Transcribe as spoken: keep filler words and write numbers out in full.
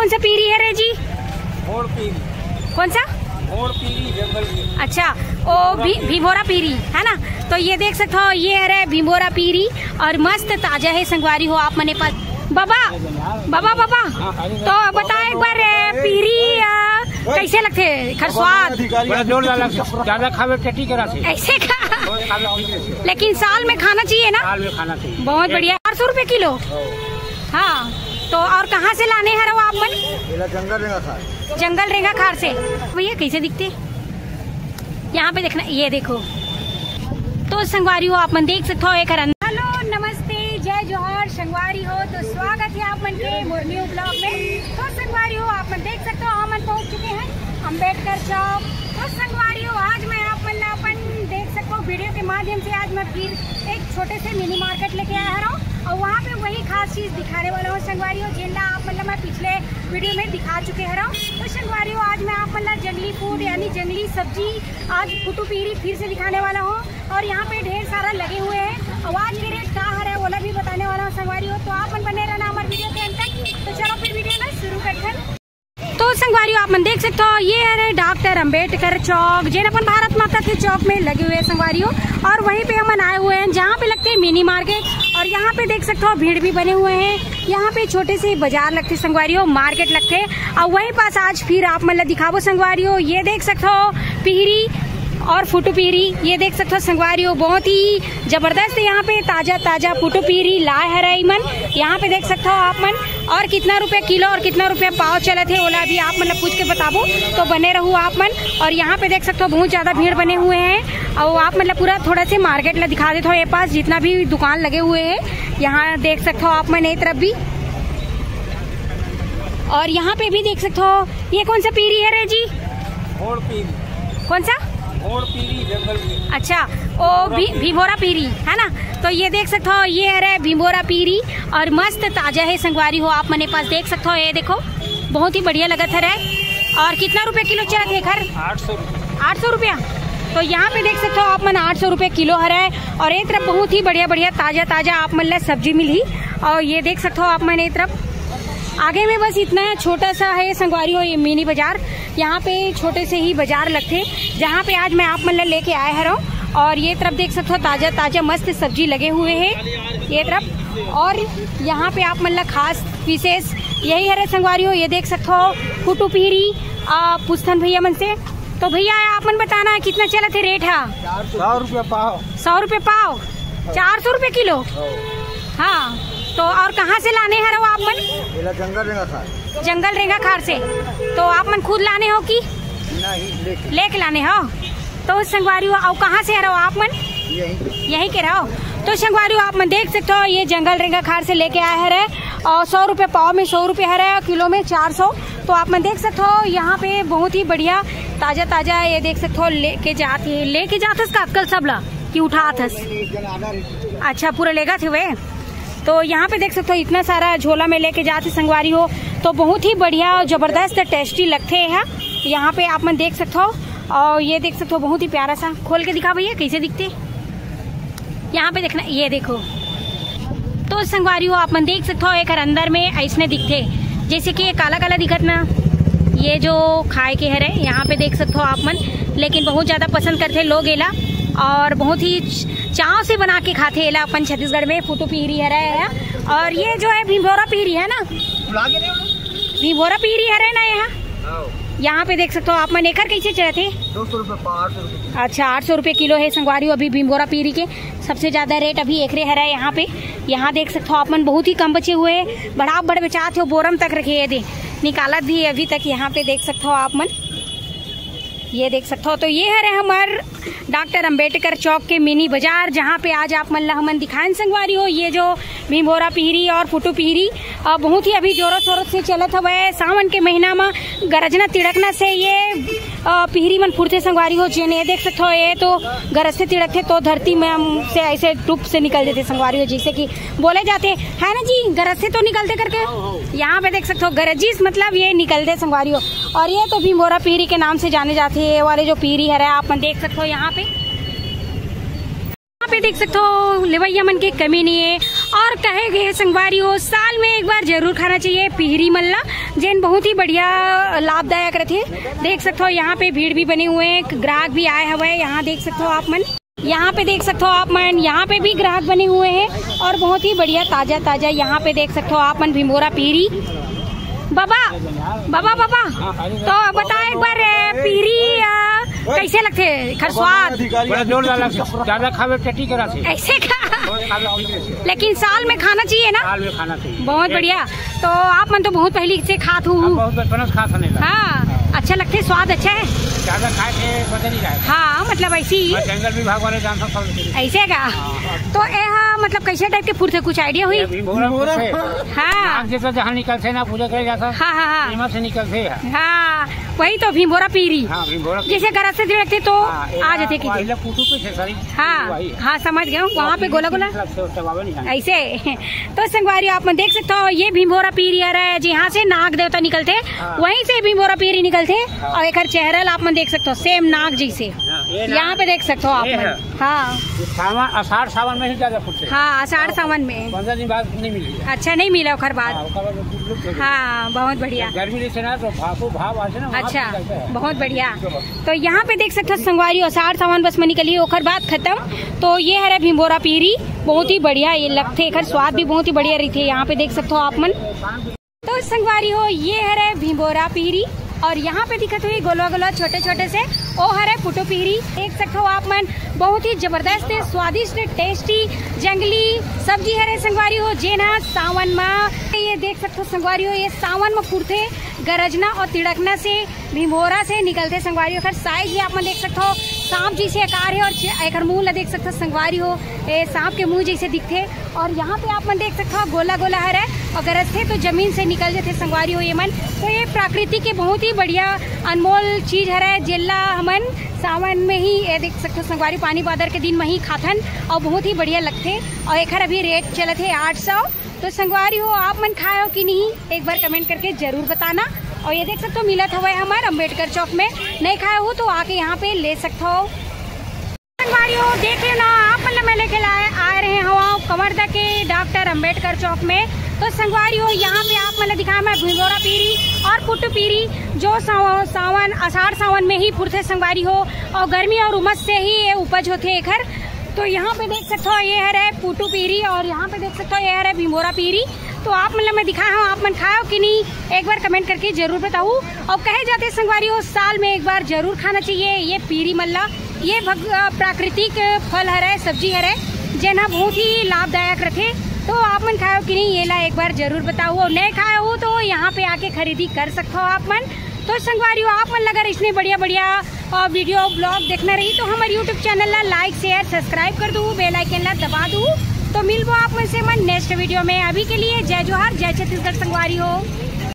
कौन सा पीरी हरे जी? मोर पीरी। कौन सा? मोर पीरी जंगल की। अच्छा, ओ भी, भीमोरा पीरी है ना। तो ये देख सकते हो, ये हरे भीमोरा पीरी और मस्त ताजा है संगवारी हो आप मन ए पास। बाबा, बाबा, बाबा, तो बताओ एक बार, ए, पीरी, आ, कैसे लगथे एखर स्वाद? बड़ा जोरदार लगथे, ज्यादा खावे टट्टी करा से। ऐसे का? खावे ठीक रहथे। लेकिन साल में खाना चाहिए ना? साल में खाना चाहिए। बहुत बढ़िया। चार सौ रुपए किलो। हाँ, तो और कहाँ से लाने हरव आप मन? एला जंगल रेंगा खार। जंगल रेंगा खार से। भैया, कैसे दिखथे? यहाँ पे देखना, ये देखो। तो संगवारी हो, आप मन देख सकते हो एकर अंदर। हेलो, नमस्ते, जय जोहार संगवारी हो। तो स्वागत है आप मन के मोर न्यू ब्लॉग में। तो संगवारी हो, आप मन देख सकते हो, हम मन पहुँच चुके हैं अम्बेडकर चौक। तो संगवारी हो, आज मैं आप मन ला अपन देख सकते हो वीडियो के माध्यम से आज मैं फिर एक छोटे से मिनी मार्केट लेके आया हूँ और वहाँ पे वही खास चीज दिखाने वाला हूँ संगवारी हो, जेन ला आप मन ला मैं पिछले वीडियो में दिखा चुके हरव। तो संगवारी हो, आज मैं आप मन ला जंगली फूड यानी जंगली सब्जी, आज फुटू पीरी फिर से दिखाने वाला हूँ। और यहाँ पे ढेर सारा लगे हुए हैं। और आज के रेट का हरे, ओला भी बताने वाला हूँ संगवारी हो। तो आप मन बने रहना हमारे वीडियो के अंत तक। तो चलो फिर वीडियो ला शुरू करथन। तो संगवारी हो, आप मन देख सकते हो, ये हरे डॉक्टर अंबेडकर चौक, जेन अपन भारत माता के चौक में लगे हुए हैं संगवारी हो। और वहीं पे हमन आए हुए हैं, जहाँ पे लगथे मिनी मार्केट। और यहाँ पे देख सकते हो, भीड़ भी बने हुए हैं। यहाँ पे छोटे से बाजार लगथे संगवारी हो, मार्केट लगथे। और वहीं पास आज फिर आप मन ला दिखाबो संगवारी हो, ये देख सकते हो पीरी और फुटू पीरी, ये देख सकते हो संगवारी हो, बहुत ही जबरदस्त। यहाँ पे ताजा ताजा फुटू पीरी लाए हरे मन। यहाँ पे देख सकते हो आप मन, और कितना रुपया किलो और कितना रुपया पाव चलत हे, ओला भी आप मन ला पूछ के बताबो। तो बने रहू आप मन। और यहाँ पे देख सकते हो, बहुत ज्यादा भीड़ बने हुए हैं। और आप मन ला पूरा थोड़ा से मार्केट ला दिखा देता हूँ, ये पास जितना भी दुकान लगे हुए हैं, यहाँ देख सकते हो आप मन, ये तरफ भी। और यहाँ पे भी देख सकते हो, ये कौन सा पीरी हरे जी? मोर पीरी। कौन सा? मोर पीरी जंगल की। अच्छा, ओ भी, भीमोरा पीरी है ना। तो ये देख सकते हो, ये हरे भीमोरा पीरी और मस्त ताजा है संगवारी हो। आप मन ए पास देख सकते हो, ये देखो, बहुत ही बढ़िया लगत हरे। और कितना रुपया किलो चलत हे एखर? आठ सौ रुपया। आठ सौ रुपया। तो यहाँ पे देख सकते हो आप मन, आठ सौ रुपया किलो हरे। और ये तरफ बहुत ही बढ़िया बढ़िया ताजा ताजा आप मन ला सब्जी मिलही। और ये देख सकते हो आप मन, ये तरफ आगे में बस इतना छोटा सा है संगवारी हो, ये मिनी बाजार। यहाँ पे छोटे से ही बाजार लगथे, जहाँ पे आज मैं आप मन ला लेके आए हरव। और ये तरफ देख सकते हो, ताजा ताजा मस्त सब्जी लगे हुए हैं ये तरफ। और यहाँ पे आप मन ला खास विशेष यही हरे संगवारी हो, ये देख सकते हो फुटू पीरी, आ, पुछथन भैया मन से। तो भैया, आप मन बताना, कितना चलत हे रेट हा? सौ रुपया पाव। सौ रुपया पाव, चार सौ रुपया किलो। हाँ, तो और कहाँ से लाने हरव आप मन? एला जंगल रेंगा खार। जंगल रेंगा खार से। तो आप मन खुद लाने हो कि नहीं, लेके। लेके लाने हो? तो संगवारी हो, और कहाँ से हरव आप मन? यहीं। यहीं के रहो। तो संगवारी हो, आप मन देख सकते हो, ये जंगल रेंगा खार से लेके आए हरे और सौ रुपये पाव में सौ रुपये हरे और किलो में चार सौ। तो आप मन देख सकते हो, यहाँ पे बहुत ही बढ़िया ताजा ताजा, ये देख सकते हो, लेके जात हे, लेके जात हस का आजकल सब ला कि उठात हस? अच्छा, पूरा लेगत हवे। तो यहाँ पे देख सकते हो, इतना सारा झोला में लेके जात हे संगवारी हो। तो बहुत ही बढ़िया और जबरदस्त टेस्टी लगथे है। यहाँ पे आप मन देख सकते हो, और ये देख सकते हो, बहुत ही प्यारा सा। खोल के दिखा भैया, कैसे दिखथे। यहाँ पे देखना, ये देखो। तो संगवारी हो, आप मन देख सकते हो, एकर अंदर में ऐसने दिखथे, जैसे कि ये काला काला दिखत ना, ये जो खाए के हरे, यहाँ पे देख सकते हो आप मन, लेकिन बहुत ज्यादा पसंद करथे लोग एला, और बहुत ही च-, चाव से बना के खाथे एला अपन छत्तीसगढ़ में। फुटू पीरी हरे है, और ये जो है भीमभोरा पीरी है ना, भीमभोरा पीरी हरे ना यहाँ। यहाँ पे देख सकते हो आप मन, एकर कैसे चलत हे? दो सौ रुपये पाव, आठ सौ रुपये। अच्छा, आठ सौ रुपये किलो है संगवारी हो अभी भीमभोरा पीरी के। सबसे ज्यादा रेट अभी एकरे हरे यहाँ पे। यहाँ देख सकते हो आप मन, बहुत ही कम बचे हुए हैं। बड़ा बड़ बेचात हे, बोरम तक रखे हे दे, निकालत भी है अभी तक। यहाँ पे देख सकते हो आप मन, ये देख सकते हो। तो ये हरे हमर डॉक्टर अंबेडकर चौक के मिनी बाजार, जहाँ पे आज आप मन ला हमन दिखाएन संगवारी हो, ये जो भीमभोरा पीरी और फुटू पीरी, अ, बहुत ही अभी जोरों शोरों से चलत हवय। सावन के महीना म गरजना तिड़कना से ये, अ, पीरी मन फुटथे संगवारी हो। जेन ये देख सकते हो, ये तो गरजथे तिड़कथे तो धरती में हम से ऐसे टूप से निकल देथे संगवारी हो, जैसे कि बोले जाते है ना जी, गरजथे तो निकलथे करके। यहाँ पे देख सकते हो, गरजिस मतलब ये निकलथे संगवारी हो। और ये तो भीमभोरा पीरी के नाम से जाने जाथे। ये वाले जो पीरी हरे, आप मन देख सकते हो यहाँ पे, यहाँ पे देख सकते हो, लेवैया मन के कमी नहीं है। और कहे गए हे संगवारी हो, साल में एक बार जरूर खाना चाहिए पिहरी मन ला, जेन बहुत ही बढ़िया लाभदायक रथे। देख सकते हो, यहाँ पे भीड़ भी बने हुए हैं, ग्राहक भी आए हुए हैं। यहाँ देख सकते हो आप मन, यहाँ पे देख सकते हो आप मन, यहाँ पे भी ग्राहक बने हुए हैं और बहुत ही बढ़िया ताजा ताजा। यहाँ पे देख सकते हो आप मन भिंभोरा पिहरी। बाबा, बाबा, बाबा, तो बता एक बार, ए, पिहरी, अ, कैसे लगथे एखर स्वाद? बड़ा जोरदार लगथे, ज्यादा खावे टट्टी करा से। ऐसे का? खावे ठीक लगथे। लेकिन साल में खाना चाहिए ना? साल में खाना चाहिए। बहुत बढ़िया। तो आप मन तो बहुत पहले से खात हो। हम बहुत बचपन से खात हन एला। हाँ, अच्छा लगथे, स्वाद अच्छा है। ज्यादा खाए से वजन नहीं जाए। हाँ, मतलब ऐसी। बस जंगल विभाग वाले जान सकते हैं। ऐसे का? हाँ। तो ए हा, मतलब कैसे टाइप के फूटथे, कुछ आइडिया हुई? ये भिंभोरा भिंभोरा। फूटथे। हाँ। नाक जैसा जहाँ निकलथे ना, पूजा करे जाता। हाँ, हाँ, हाँ। एमा से निकलथे यार। हाँ, वही तो भिंभोरा पिहरी। हाँ, भिंभोरा पिहरी। जैसे गरज से दिखथे तो हाँ, आ जाथे कि वही ला फूटू पे से सारी हाँ, वही है। हाँ, समझ गए हूँ, वहाँ पे गोला गोला। लगथे, उससे बाबा नहीं आए। ऐसे। तो संगवारी, आप मन देख सकते हो, ये भिंभोरा पिहरी हरे, जहाँ से नाग देवता निकलथे, हाँ। वहीं से भिंभोरा पिहरी निकलथे। हाँ। और एकर चेहरा ला आप मन देख सकते हो, सेम नाग जैसे। हाँ, ये नाग। यहाँ पे देख सकते हो आप ये मन। है। हाँ। ये सावन, आषाढ़ सावन में ही ज्यादा फूटथे। हाँ, आषाढ़ सावन में। पंद्रह दिन बाद नहीं मिली। अच्छा, नहीं मिला ओकर बाद। हाँ, ओकर बाद लुप्त हो गई। हाँ, बहुत बढ़िया। गर्मी जैसे ना तो भाव, भाव आथे ना, वहाँ अच्छा, पे निकलता है। बहुत बढ़िया। तो यहाँ पे देख सकते हो संगवारी, आषाढ़ सावन बस में निकली, ओकर बाद खत्म। तो ये हरे भिंभोरा पिहरी, बहुत ही बढ़िया ये लगथे, एकर स्वाद भी बहुत ही बढ़िया रहिथे। यहाँ पे देख सकते हो आप मन। तो संगवारी हो, ये हरे भिंभोरा पिहरी और यहाँ पे दिखत हुई गोलवा गोलवा छोटे छोटे से, ओ हरे पुटू पिहरी। देख सकते हो आप मन, बहुत ही जबरदस्त, स्वादिष्ट, टेस्टी जंगली सब्जी हरे संगवारी हो, जेन हा सावन मा, ये देख सकते हो संगवारी हो, ये सावन मा फूटथे, गरजना और तिड़कना से भिंभोरा से निकलथे संगवारी हो। एकर साइज भी आप मन देख सकते हो, सांप जैसे आकार है और चे-, एकर मुंह ला देख सकते हो संगवारी हो, ए सांप के मुंह जैसे दिखथे। और यहाँ पे आप मन देख सकते हो गोला गोला हरे और गरजथे तो जमीन से निकल जाथे संगवारी हो ये मन। तो ये प्रकृति के बहुत ही बढ़िया अनमोल चीज हरे, जेला हमन सावन में ही, ये देख सकते हो संगवारी, पानी बादर के दिन में ही खाथन और बहुत ही बढ़िया लगथे। और एकर अभी रेट चलत हे आठ सौ। तो संगवारी हो, आप मन खाए हो कि नहीं, एक बार कमेंट करके जरूर बताना। और ये देख सकते हो मिलत हवय हमर अम्बेडकर चौक में, नहीं खाए हो तो आके यहाँ पे ले सकते हो। संगवारी हो, देख लेना, आप मन ला मैं लेके लाए, आए रहे हवा कवर्धा के डॉक्टर अम्बेडकर चौक में। तो संगवारी हो, यहाँ पे आप मन ला दिखाए मैं भिंभोरा पिहरी और पुटू पिहरी, जो साव-, सावन, आषाढ़ सावन में ही फूटथे संगवारी हो, और गर्मी और उमस से ही ये उपज होथे एकर। तो यहाँ पे देख सकते हो, ये हरे पुटू पिहरी और यहाँ पे देख सकते हो, ये हरे भिंभोरा पिहरी। तो आप मन ला मैं दिखाए हव, आप मन खाए हो कि नहीं, एक बार कमेंट करके जरूर बताऊ। और कहे जाथे संगवारी हो, साल में एक बार जरूर खाना चाहिए ये पिहरी मन ला। ये भग-, अ, प्राकृतिक फल हरे, सब्जी हरे, जेन हा बहुत ही लाभदायक रथे। तो आप मन खाए हो कि नहीं, ये ला एक बार जरूर बताऊ। और नहीं खाए हो तो यहाँ पे आके खरीदी कर सकते हो आप मन। तो संगवारी हो, आप मन ला अगर इसने बढ़िया बढ़िया, अ, वीडियो ब्लॉग देखना रही तो हमर YouTube चैनल ला लाइक, शेयर, सब्सक्राइब कर दू, बेल आइकन ला दबा दू। तो मिलबो आप मन से मन नेक्स्ट वीडियो में। अभी के लिए जय जोहार, जय छत्तीसगढ़ संगवारी हो।